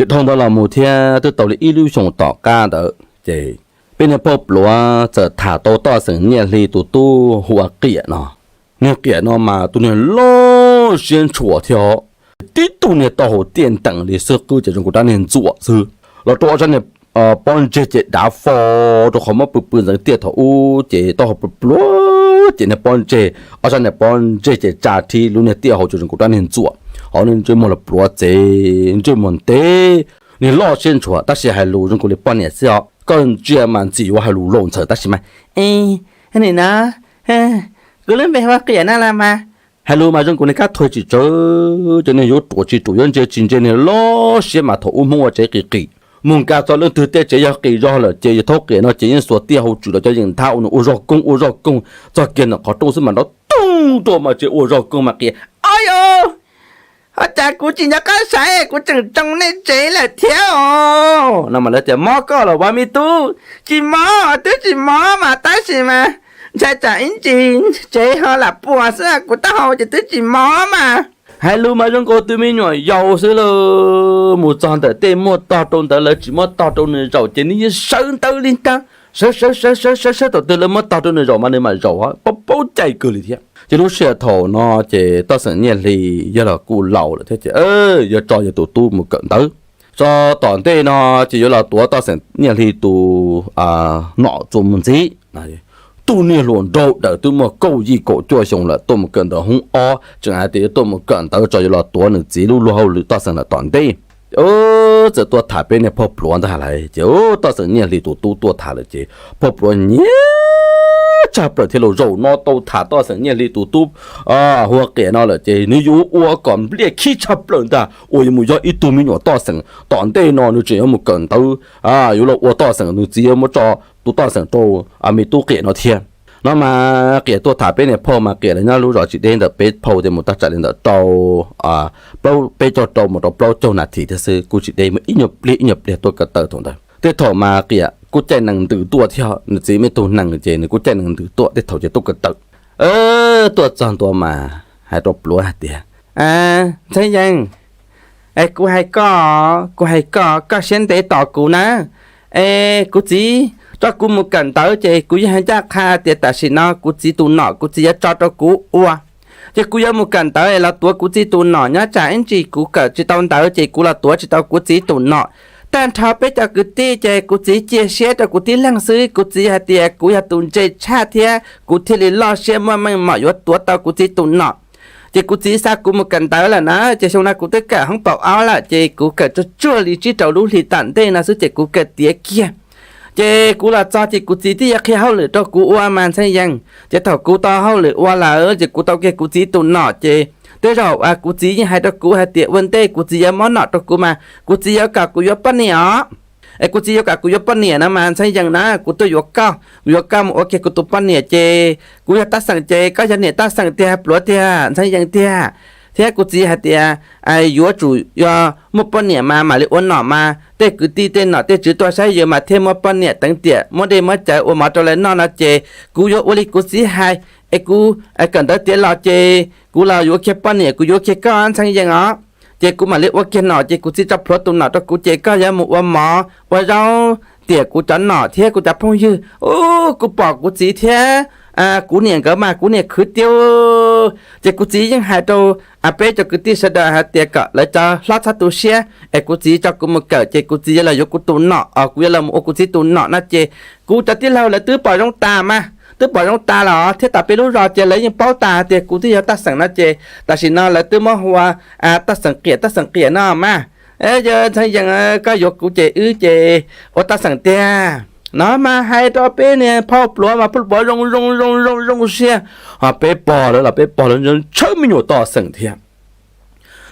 Ces dhau ntawd los mus thiab twb tau li ib lub xyoos tom qab ntawd ces peb niag phauj Pluav txawm tham tau Toj Xeem Nyiaj Hli tus tub hu ua Qiam no. Niag Qiam no mas tus niag loj siab ntshua thiab, tib tug niag taub hau tiaj ntees li xwb, qwb ces zoo nkaus rab niag ntxuam xwb. Los rau ob sab niag pob ntseg ces dav fo rau qhov muab pw pw ntxeev tiaj thaum ub ces taub hau pluav ces niag pob ntseg, ob sab niag pob ntseg ces tsa rhib lub niag tiaj hau ces zoo nkaus rab niag ntxuam. Hos niag ntsej muag los pluav txev, ntsej muag ntev, niag loj siab ntshua tab sis hais lus zoo nkaus li poj niam xwb os. Koj ntsia mas ntxim yuav hais lus laus ntxhawv tab sis mas, e, nim no kuv lub npe hu ua Qiam no los mas. Hais lus mas zoo nkaus niag kab thuav tsis tsawg, ces niag yuav ruam tsis ruam yuav ntse tsis ntse, niag loj siab mas thaum ub Hmoob ua tsev qis qis, mus nkag txog leej twg tej tsev yog qis zog lawm ces yog thaub Qiam no ces yeej xuas tiaj hau tswm los cov yeem nthab ua nws ua zog koog ua zog koog, txog kiag ntawm qhov rooj xwb mas nrov toog rau mas tsev ua zog koog mas Qiam, Au yos, ho cas kuv tsis nco qab saib kuv tseem tsoo nej tsev lawm thiab os. No mas lawv tias, Mob koj los ua me tub? Tsis mob, twb tsis mob mas tab sis mas ntshai tsam ib ntsis tsev ho lam puas xwb, kuv taub hau ces twb tsis mob mas. Hais lus mas zoo nkaus tus me nyuam yaus xwb lauj. Mus txog ntawm tej muaj tog rau ntawd lawv tsis muab tog rau nws zaum ces nws yeej sawv ntawd li ntag, sawv sawv sawv sawv sawv sawv thaum twg lawv muab tog rau nws zaum mas nws mam zaum, paub paub cai kawg li thiab. Ces lub sij hawm thaum no ces Toj Xeem Nyiaj Hli yog los kuj laus lawm thiab ces yog tso yog tus tub mus kawm ntawv. Tso tom ntej no ces yuav los tuav Toj Xeem Nyiaj Hli tus nom txuas mus ntxiv. Tus niag hluas nraug daws twb muaj kaum yim kaum cuaj xyoo lawm tuaj mus kawm ntawv hoob ob tseem hais tias yuav tuaj mus kawm ntawv tso yuav los tuav nws txiv lub luag hauj lwm Toj Xeem lawm tom ntej. Txawm tuaj tham peb niag phauj Pluav ntag lais ces Toj Xeem Nyiaj Hli tus tub tuaj tham lawm ces phauj Pluav nyiam tshaj plaws thiab los zaum no tau tham Toj Xeem Nyiaj Hli tus tub hu ua Qiam no lawm ces nws yuav ua kom npliaj khib tshaj plaws ntag uas yuav mus yog ib tug me nyuam Toj Xeem tom ntej no nws tseem yuav mus kawm ntawv, yuav los ua Toj Xeem, nws txiv yuav muab tso tus Toj Xeem rau me tub Qiam no thiab. No mas Qiam tuaj tham peb niag phauj mas Qiam lawv nyob lub zos tsis deb ntawm peb phauj thiab, mus tab tsam li ntawm rau plaub, peb caug rau mus rau plaub caug nas this thiab xwb, kuj tsis deb, muaj ib nyuag pliag ib nyuag pliag tuaj ko taw thaum ntawd. Tej thaum mas Qiam kuj caij nees ntws tuaj thiab, nws txiv muaj ib tug nees ces nws kuj caij nees ntws tuaj, tej thaum ces tuaj ko taw. Tuaj txog ntua mas hais rau Pluav hais tias, Ntxhee Yees, es kuv hais koj, kuv hais koj, koj siab ntev tos kuv na. Es kuv txiv tso kuv mus kawm ntawv ces kuv yeej hais ncaj qha tias tam sim no kuv txiv tus nom kuv txiv yuav tso rau kuv ua. Ces kuv yuav mus kawm ntawv es los tuav kuv txiv tus nom, nyob tsam ib ntsis kuv kawm tsis tau ntawv ces kuv los tuav tsis tau kuv txiv tus nom. Tag nrho peb cov kwv tij ces kuv txiv cia siab rau kuv tib leeg xwb, kuv txiv hais tias kuv yog tus ntse tshaj thiab kuv thiaj li loj siab muaj meej mom yuav tuav tau kuv txiv tus nom. Ces kuv txiv xa kuv mus kawm ntawv lawm na, ces xyoo no kuv twb kawm hoob paum ob lawm ces kuv kawm tsuag tsuag li tsib rau lub hlis tom ntej no xwb ces kuv kawm tiav kiag. Ces kuv los txog ces kuv txiv twb yuav qhia hauj lwm rau kuv ua mas Ntxhee Yees. Ces thaum kuv tau hauj lwm ua lawm ces kuv tau kiag kuv txiv tus nom ces tej zaum kuv txiv yeej hais rau kuv hais tias ua ntej kuv txiv yuav muab nom rau kuv mas kuv txiv yuav kom kuv yuav poj niam os. Es kuv txiv yuav kom kuv yuav poj niam no mas Ntxhee Yees na, kuv tuaj yuav koj, kuv yuav koj mus ua kiag kuv tus poj niam ces kuv yog Toj Xeem ces koj yog niam Toj Xeem tiag, Pluav tiag, Ntxhee Yees tiag. Thiab kuv txiv hais tias yuav tsum yog muaj poj niam mas mam li ua nom mas tej kwv tij tej nom tej tswv tuaj saib yus mas thiaj muaj poj niam teev tiam muab dej muab cawv ua mov rau lawv noj no ces kuv yuav ua li kuv txiv hais. Es kuv kawm ntawv tiav los ces kuv los yuav kiag poj niam, kuv yuav kiag koj Ntxhee Yees os. Ces kuv mam li ua kiag nom ces kuv txiv tso Pluav tus nom rau kuv ces koj yuav mus ua mov ua zaub tiam kuv cov nom thiab kuv cov phooj ywg. Kuv pom kuv txiv thiab kuv niam nkawd mas kuv niam khwv tiag. Ces kuv txiv yeej hais rau peb cov kwv tij sawv daws hais tias kom lawv cov hlob txhob tu siab es kuv txiv tso kuv mus kawm ces kuv txiv yuav los yuav kuv tus nom os, kuv yuav los mus ua kuv txiv tus nom no ces kuv cov tij laug lawv twb pom zoo tas mas, twb pom zoo tas los thiab tas peb lub zos ces lawv yeej paub tas hais tias kuv twb yog Toj Xeem no ces tam sim no lawv twb muab hu ua Toj Xeem Qiam, Toj Xeem Qiam no mas. Yog Ntxhee Yees koj yuav kuv ces wb ces ua Toj Xeem tiag. No mas hais rau peb niag phauj Pluav mas phauj Pluav zoo zoo zoo zoo zoo siab. Ho peb pog lawv los peb pog lawv tshawb me nyuam Toj Xeem thiab.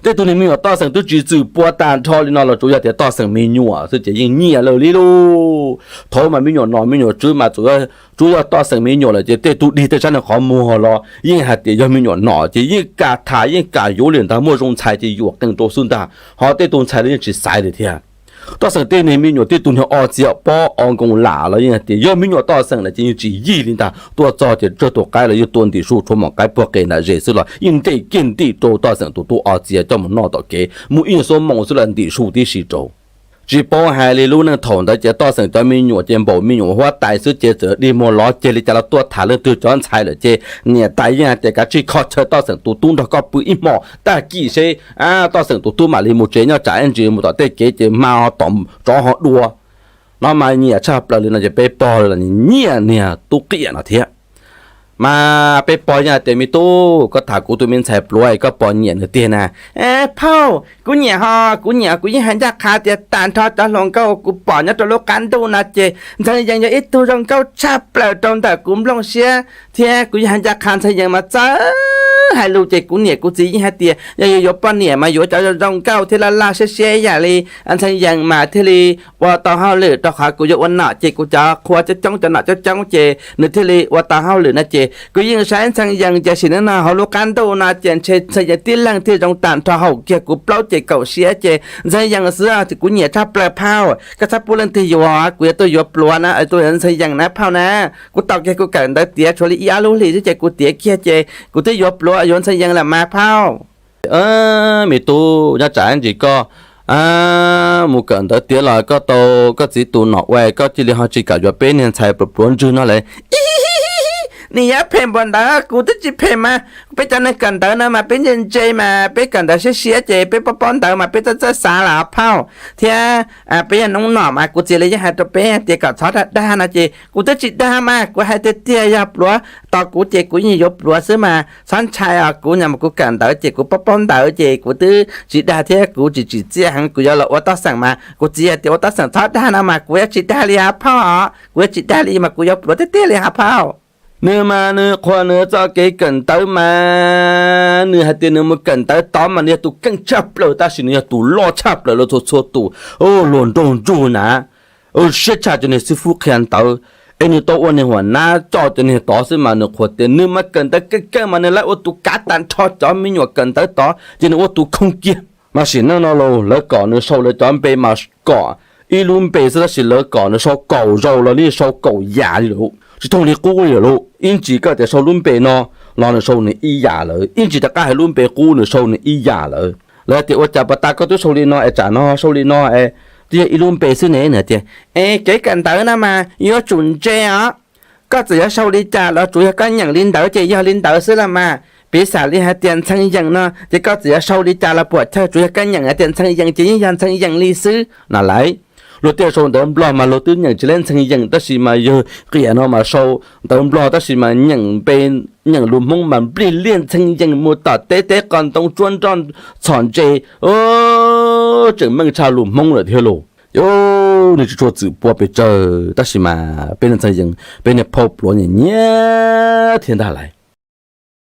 Tej tug niag me nyuam Toj Xeem twb tsis txwm pua tag nrho li no los tsuas yog tias Toj Xeem me nyuam xwb ces yeej nyiam lawm li lauj. Thaum mas me nyuam nom me nyuam tswv mas tsuas yog Toj Xeem me nyuam lawm ces tej tug dig tej sab nws qhov muag los yeej hais tias yog me nyuam nom ces yeej kam tham yeej kam yuav li ntag, muaj zoo ntxhais ces yuam qees rau xwb ntag, ho tej tug ntxhais los yeej tsis xaiv li thiab. Toj Xeem tej niag me nyuam tej tug niag o txiv pob o nkoos lam los yeej hais tias yog me nyuam Toj Xeem lawm ces yeej tsis yig li ntag, tuaj txog ces tsawg tus qaib los yeej tua ntim su, tshuav maum qaib puag qe nram zes xwb los yeej ntes kiag ntim rau Toj Xeem tus tub o txiv coj mus noj tom kev, mus ib nyuag xuab moos xwb los ntim su tib si rau. Tsis paub hais li lub neej thaum ntawd ces Toj Xeem cov me nyuam ces npaum me nyuam huab tais xwb ces txawm dig muag lov ceg li cas los tuaj tham leej twg cov ntxhais lawm ces niam tais yeej hais tias kav tsij kho chaw Toj Xeem tus tub nrog koj pw ib hmos tag kis seb Toj Xeem tus tub mam li mus tsev, nyob tsam ib ntsis mus tom tej kev ces hma ho tom tsov ho dua. No mas nyiam tshaj plaws li no ces peb pog los nyiam niag tub qiam no thiab. Mas peb pog yeej hais tias me tub, koj tham kuv tus me ntxhais pluav koj puas nyiam nws tiag na? Phauj, kuv nyiam ho, kuv nyiam, kuv yeej hais ncaj qha tias tag nrho cov hluas nkauj kuv pom nyob rau lub qab ntuj no ces Ntxhee Yees yog ib tug zoo nkauj tshaj plaws rau ntawm kuv nplooj siab thiab kuv yeej hais ncaj qha Ntxhee Yees mas txawj hais lus ces kuv niam kuv txiv yeej hais tias yog yuav yuav poj niam mas yuav cov zoo nkauj thiab laj laj siab siab ib yam li Ntxhee Yees mas thiaj li ua tau hauj lwm, rau qhov kuv yuav ua nom ces kuv cov qhua coob coob cov nom coob coob ces nws thiaj li ua tau hauj lwm no ces kuv yeej saib Ntxhee Yees ces sim neej no hauv lub qab ntuj no ces ntshe Ntxhee Yees tib leeg thiaj zoo tag nrho haum kiag kuv plaub ces kaum siab ces Ntxhee Yees xwb kuv nyiam tshaj plaws phauj. Koj txhob pub leej twg yuav, kuv yuav tuaj yuav pluav na, tuaj yuav Ntxhee Yees na phauj na. Kuv tau kiag kuv kawm ntawv tiav tshuav li ib ob lub hlis xwb ces kuv tiav kiag ces kuv twb yuav pluav yuav Ntxhee Yees lawm mas phauj. Me tub, nyob tsam ntsis koj mus kawm ntawv tiav los koj tau koj txiv tus nom ua koj cia li ho tsis kam yuav peb niag ntxhais pluav pluav ntswg no lawm. Nws yuav phem npaum ntawd, kuv twb tsis phem mas. Peb cov neeg kawm ntawv no mas peb ntse ntse mas peb kawm ntawv siab siab ces peb paub paub ntawv mas peb txawj txawj xav lam phauj thiab. Peb yog noob nom mas kuv txiv li yeej hais rau peb tias kom txhob dag dag no ces kuv twb tsis dag mas kuv hais tiag tiag, yog pluav tos kuv ces kuv yeej yuav pluav xwb mas txhob ntshai os. Kuv nyam mas kuv kawm ntawv ces kuv paub paub ntawv ces kuv twb tsis dag thiab kuv tsis tsim txiaj heev, kuv yuav los ua Toj Xeem mas kuv txiv hais tias ua Toj Xeem txhob dag no mas kuv yuav tsis dag li hab phauj os, kuv yuav tsis dag li mas kuv yuav pluav tiag tiag li hab phauj. Nws mas nws qhuas nws txoj kev kawm ntawv mas nws hais tias nws mus kawm ntawv tod mas nws yog tus keej tshaj plaws tab sis nws yog tus loj tshaj plaws los txhua txhua tus, luag nraug ntsug na, siab tshaj cov niag xib fwb qhia ntawv, es nws tau ua niag huam nab coj cov niag tod xwb mas nws qhuas tias nws mas kawm ntawv keej keej mas nws lawv ua tus kav tag nrho cov me nyuam kawm ntawv tod ces nws ua tus khooj kiag. Mas sim neej no los lawv kom nws sau lawv cov npe mas kom ib lub npe xwb tab sis lawv kom nws sau kaum zaus los nws sau kaum yam li lawm, tsis thooj li qub li lawm. Ib ntsis koj tias sau lub npe no los nws sau nws ib yam lawm, ib ntsis rov qab hais lub npe qub nws sau nws ib yam lawm. Lawv tias ua cas pas tas koj twb sau li no es tsam no sau li no es twb yog ib lub npe xwb ne? Nws tias es kev kawm ntawv no mas yuav tsum ntse os. Koj txawm yuav sau li cas los tsuas yog koj nyeem li ntawd ces yog li ntawd xwb los mas. Piv xam li hais tias Ntxhee Yees no ces koj txawm yuav sau li cas los puam chawj tsuas yog koj nyeem hais tias Ntxhee Yees ces yeej yog Ntxhee Yees li xwb no lauj. Luag tej sau ntawv Nplog mas luag twb nyeem tsis laib Ntxhee Yees tab sis mas yawg qias no mas sau ntawv Nplog tab sis mas nyeem npe, nyeem lus Hmoob mas nplij liaj Ntxhee Yees mus tom teb teb qos ntoo tsuab nroj txhom ntses, tseem meej tshaj lus Hmoob lawm thiab lauj. Nws tsis tshua txwm pua pes tsawg tab sis mas peb niag Ntxhee Yees peb niag phauj pluav nyiam nyiam thiab ntag lauj.